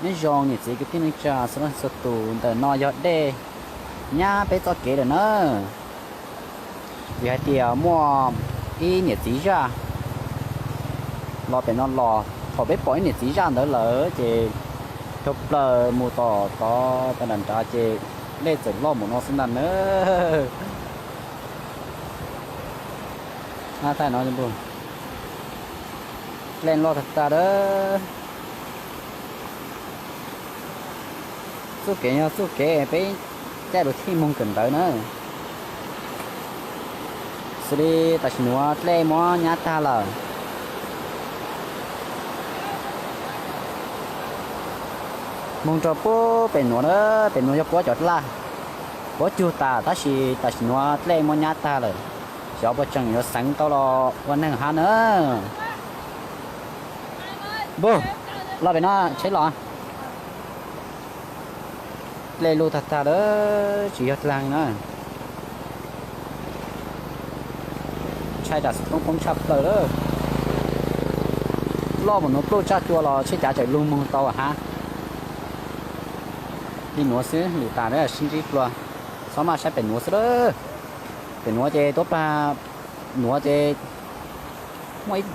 Nyob zoo niam txiv kwv tij neej tsa txhua leej txhua tus, ntawm no yog dej nyab peb txoj kev lawm na. Vim hais tias muaj ib niam txiv zaj los pem no los, thaum peb pom ib niam txiv zaj ntawd lawm ces dhau plaws mus tom tod tas nram nrad ces dej txawm loj mus no xwb ntag na. Dej loj tag tag lawm. Txuj kev yog txuj kev peb caij lus thij moog kawm ntawv na. Xws li tam sim nuav dlej muab nyab tag lawm. Moog rau puag pem nuav na, pem nuav yog puab cov laj, puab cug tas tab sis tam sim nuav dlej muab nyab tag lawm. Xyov puas tseem yuav xeev tau los ua neeg hab na. Npug, los pem no tsheb los. Dlej luj tag tag lawm tsis yog dlaag na. Ntshai tsam xov tooj poob tshaj plaws lawm. Loj mus nuav pluj tsaj cua los tsheb cav tseem lug moog tau hab. Li nuav xwb lwm tas sib ntsib dlua, txhob maj saib pem nuav xwb lawm. Pem nuav ces tuab plag nuav ces muaj ib